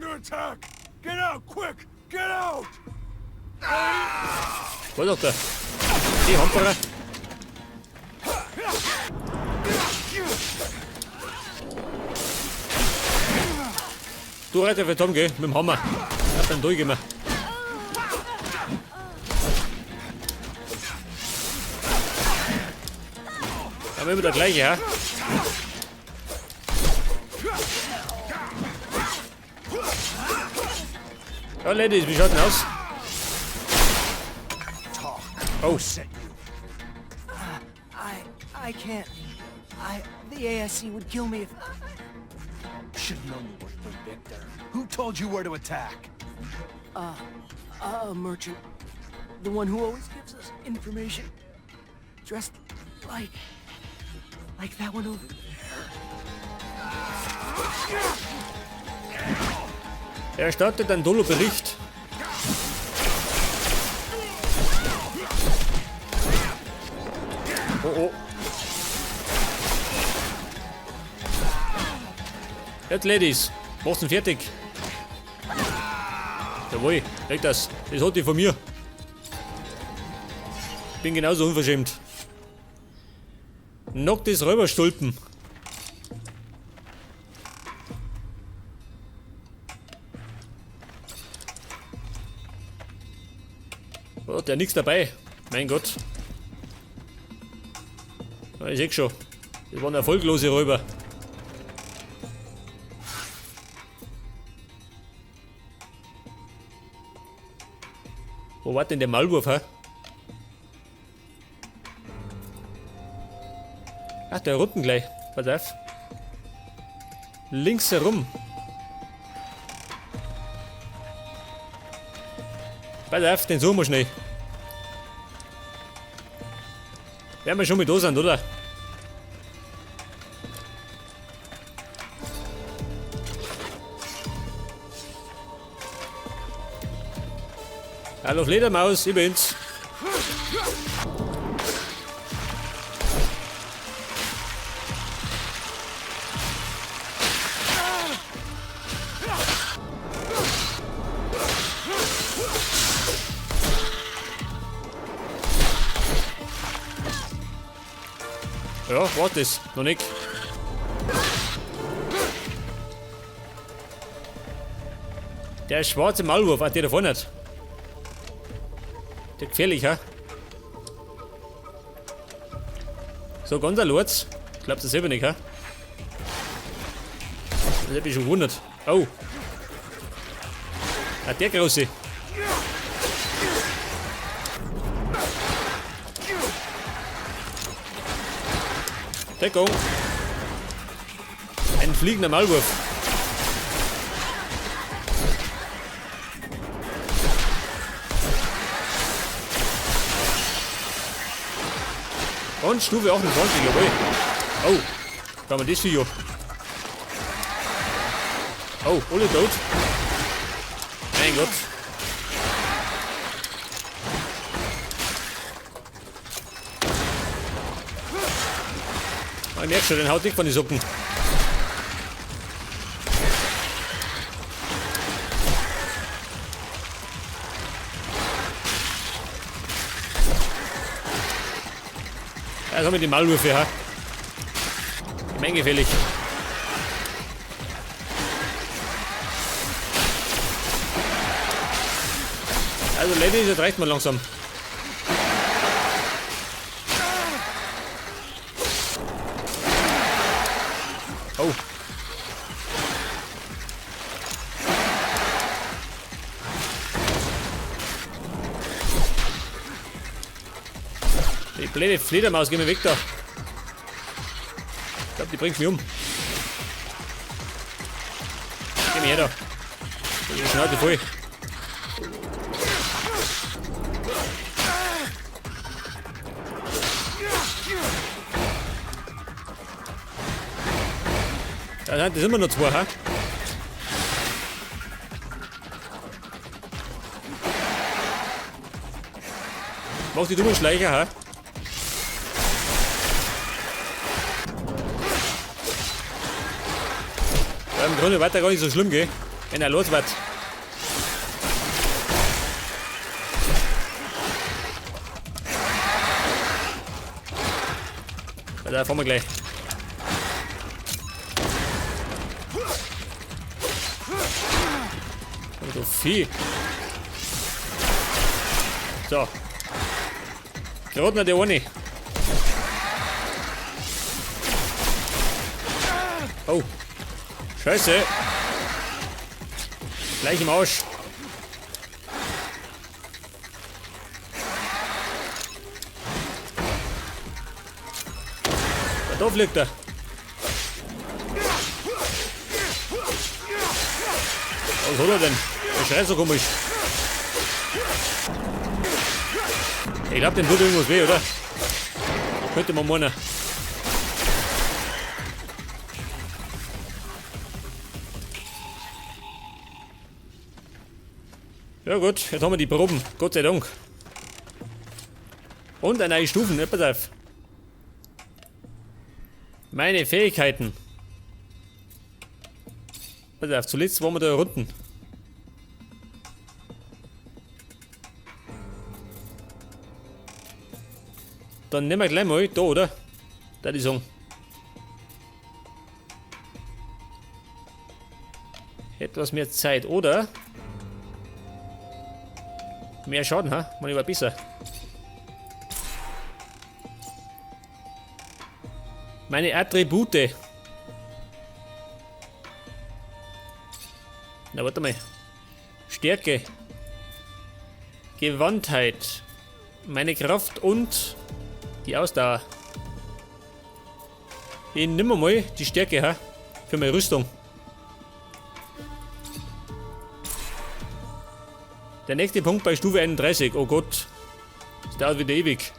Under attack! Get out, quick! Get out! Was sagt er? Die Hamperer. Du Reiter für Tom, gell? Mit dem Hammer. Hab dann durchgemacht. Aber immer der gleiche, ja? Ja, Ladies, wie schaut denn aus? Talk. Oh. Who sent you? I can't. The ASC would kill me if. Should known you worked for Victor. Who told you where to attack? A merchant. The one who always gives us information. Dressed like that one over there. Er erstattet einen Dolo-Bericht. Oh oh. Jetzt, Ladies, macht's ihn fertig. Jawohl, leg das. Das hat die von mir. Bin genauso unverschämt. Knock das Räuberstulpen. Oh, der nix dabei. Mein Gott. Ja, ich seh schon. Das waren erfolglose Räuber. Wo war denn der Maulwurf, hä? Ach, der unten gleich. Pass auf. Links herum. Pass auf, den suchen wir schnell. Werden wir schon mit da sind, oder? Hallo Fledermaus, ich bin's. Ja, warte es, noch nicht. Der schwarze Maulwurf, der da vorne hat. Der gefährlich, ha? So, ganz allein. Glaubst du selber nicht, ha? Das hab ich schon gewundert. Oh. Ah, der große. Deckung. Ein fliegender Maulwurf. Und Stufe 28, jawohl. Oh, kann man das hier? Oh, alle tot. Mein Gott. Ich merk schon, den haut dick von den Socken. Ja, so mit den Maulwürfen, ha? Gemeingefällig. Also Ladies, das reicht mal langsam. Oh. Die blöde Fledermaus, geh mir weg da. Ich glaub, die bringt mich um. Geh mir her da. Die Schnauze voll. Da sind das immer noch zwei, hä? Mach die dummen Schleicher, hä? Ja, im Grunde weiter gar nicht so schlimm, gell? Wenn er los wird. Da fahren wir gleich. Oh, du Vieh. So. Gerade noch die eine. Oh. Scheiße. Gleich im Arsch. Da fliegt er. Was hat er denn? Der schreit so komisch. Ich glaube, dem tut irgendwas weh, oder? Könnte man meinen. Ja gut, jetzt haben wir die Proben. Gott sei Dank. Und eine neue Stufen, ne? Pass auf. Meine Fähigkeiten. Pass auf, zuletzt waren wir da unten. Dann nehmen wir gleich mal da, oder? Da die sagen. Etwas mehr Zeit, oder? Mehr Schaden, ha? Man über besser. Meine Attribute. Na, warte mal. Stärke. Gewandtheit. Meine Kraft und die Ausdauer. Ich nehme mal die Stärke, ha? Für meine Rüstung. Der nächste Punkt bei Stufe 31. Oh Gott. Das dauert wieder ewig.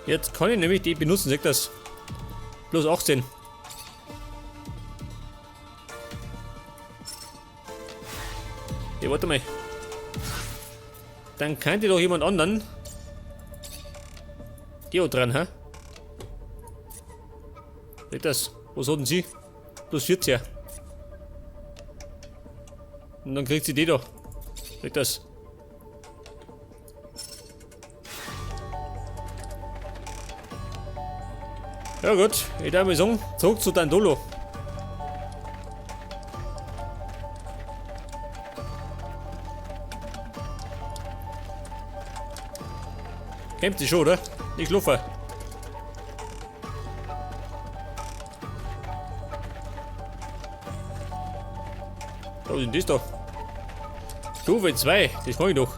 Jetzt kann ich nämlich die benutzen, seht das? Plus 18. Ja, warte mal. Dann könnte doch jemand anderen die auch dran, hä? Seht das? Was hat denn sie? Plus 14. Und dann kriegt sie die doch. Seht das? Ja gut, ich darf mal sagen, zurück zu Dandolo. Kämpft sie schon, oder? Nicht schlafen. Was ist denn das da? Stufe 2, das mach ich doch.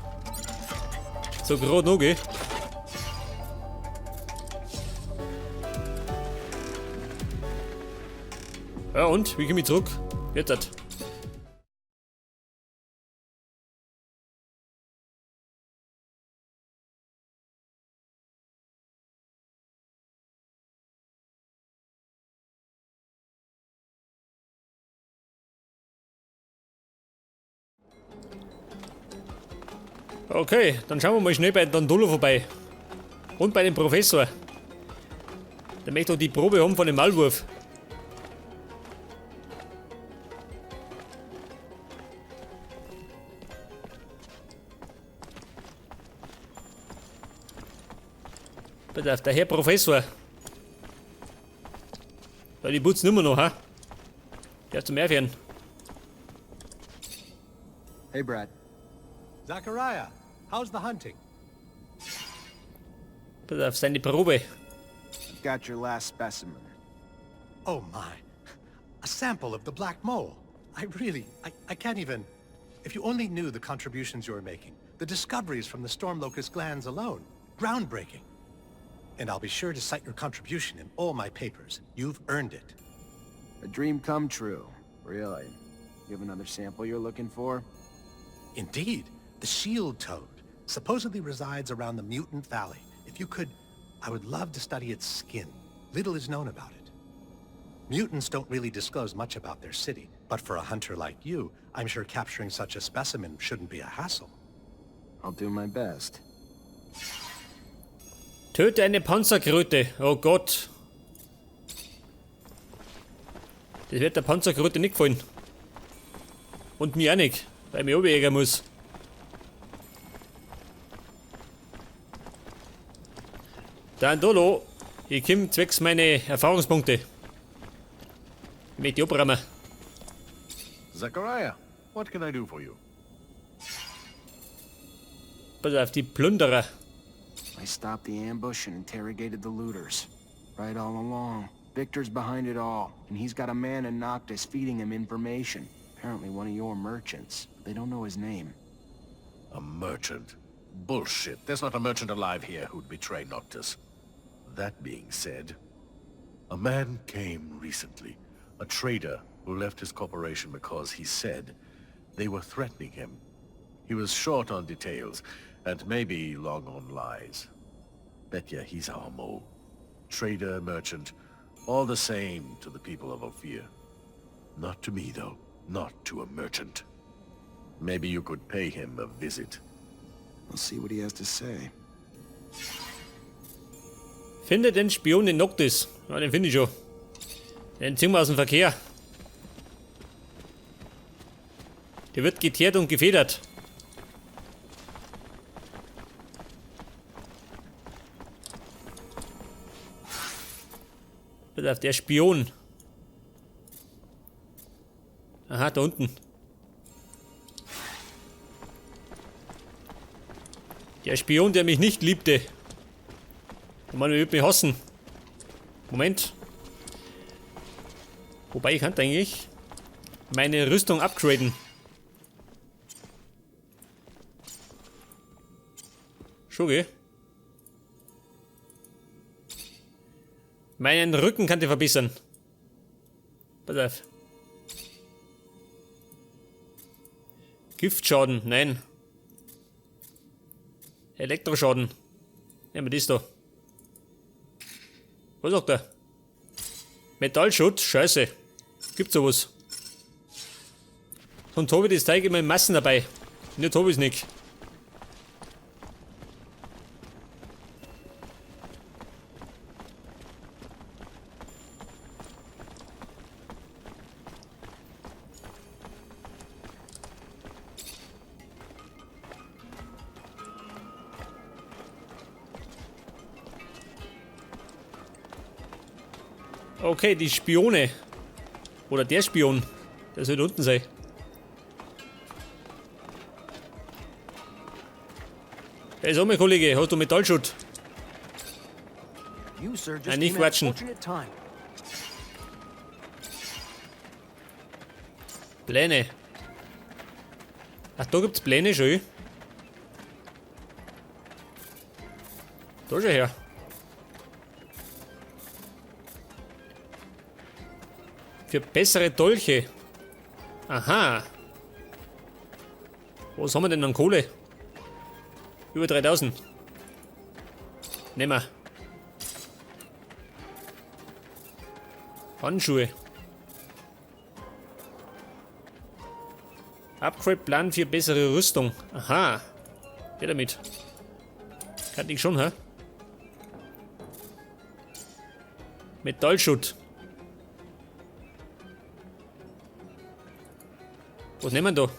So gerade noch, gell? Ja und? Wie komme ich zurück? Jetzt halt. Okay, dann schauen wir mal schnell bei Dandolo vorbei. Und bei dem Professor. Der möchte doch die Probe haben von dem Maulwurf. Pass auf, der Herr Professor. Weil die putzen immer noch, ha? Der zum Erfahren. Hey, Brad. Zachariah, how's the hunting? Pass auf, seine Probe. I've got your last specimen. Oh my. A sample of the black mole. I really, I can't even... If you only knew the contributions you were making, the discoveries from the storm locust glands alone, groundbreaking. And I'll be sure to cite your contribution in all my papers. You've earned it. A dream come true. Really. You have another sample you're looking for? Indeed, the shield toad supposedly resides around the Mutant Valley. If you could, I would love to study its skin. Little is known about it. Mutants don't really disclose much about their city, but for a hunter like you, I'm sure capturing such a specimen shouldn't be a hassle. I'll do my best. Töte eine Panzerkröte. Oh Gott. Das wird der Panzerkröte nicht gefallen. Und mir auch nicht, weil ich mich ärgern muss. Dandolo, ich komm zwecks meine Erfahrungspunkte. Ich möchte die abräumen. Zachariah, what can I do for you? Pass auf, die Plünderer. I stopped the ambush and interrogated the looters. Right all along. Victor's behind it all, and he's got a man in Noctis feeding him information. Apparently one of your merchants. But they don't know his name. A merchant? Bullshit. There's not a merchant alive here who'd betray Noctis. That being said, a man came recently. A trader who left his corporation because he said they were threatening him. He was short on details and maybe long on lies. Bet ya he's our mole. Trader, merchant, all the same to the people of Ophir. Not to me, though. Not to a merchant. Maybe you could pay him a visit. We'll see what he has to say. Finde den Spion in Noctis. Ja, den finde ich schon. Den ziehen wir aus dem Verkehr. Der wird geteert und gefedert. Pass auf, der Spion. Aha, da unten. Der Spion, der mich nicht liebte. Und man wird mich hassen. Moment. Wobei, ich kann eigentlich meine Rüstung upgraden. Schon, gell? Meinen Rücken kann ich verbessern. Pass auf. Giftschaden, nein. Elektroschaden. Nehmen wir das da. Was sagt er? Metallschutz? Scheiße. Gibt sowas. Und habe ich das Teig immer in Massen dabei. Nicht hab ich's nicht. Okay, die Spione. Oder der Spion. Der soll da unten sein. Hey, sag mal, Kollege, hast du Metallschutt? You, sir, just Nein, nicht came at a quatschen. fortunate time. Pläne. Ach, da gibt's Pläne schon. Da schau her. Für bessere Dolche. Aha. Was haben wir denn an Kohle? Über 3000. Nehmen wir. Handschuhe. Upgrade-Plan für bessere Rüstung. Aha. Geh damit. Kann ich schon, hä? Metallschutt. Was nehmen wir da?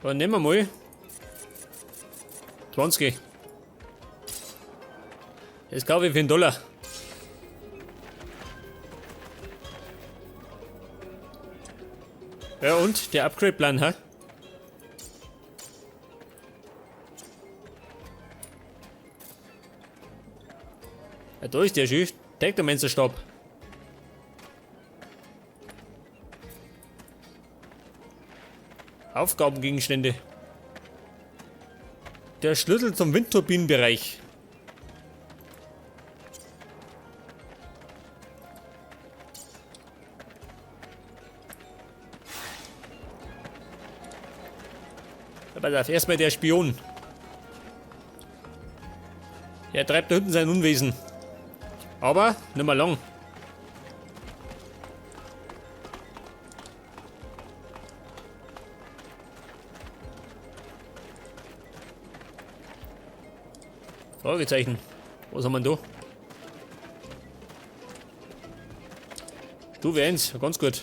Dann nehmen wir mal 20. Das kaufe ich für $1. Ja und? Der Upgrade-Plan, hä? Ja, da ist der Schiff. Tektomancer-Stab. Aufgabengegenstände. Der Schlüssel zum Windturbinenbereich. Aber pass auf, erstmal der Spion. Der treibt da hinten sein Unwesen. Aber nicht mehr lang. Fragezeichen. Was haben wir denn da? Stufe 1, ganz gut.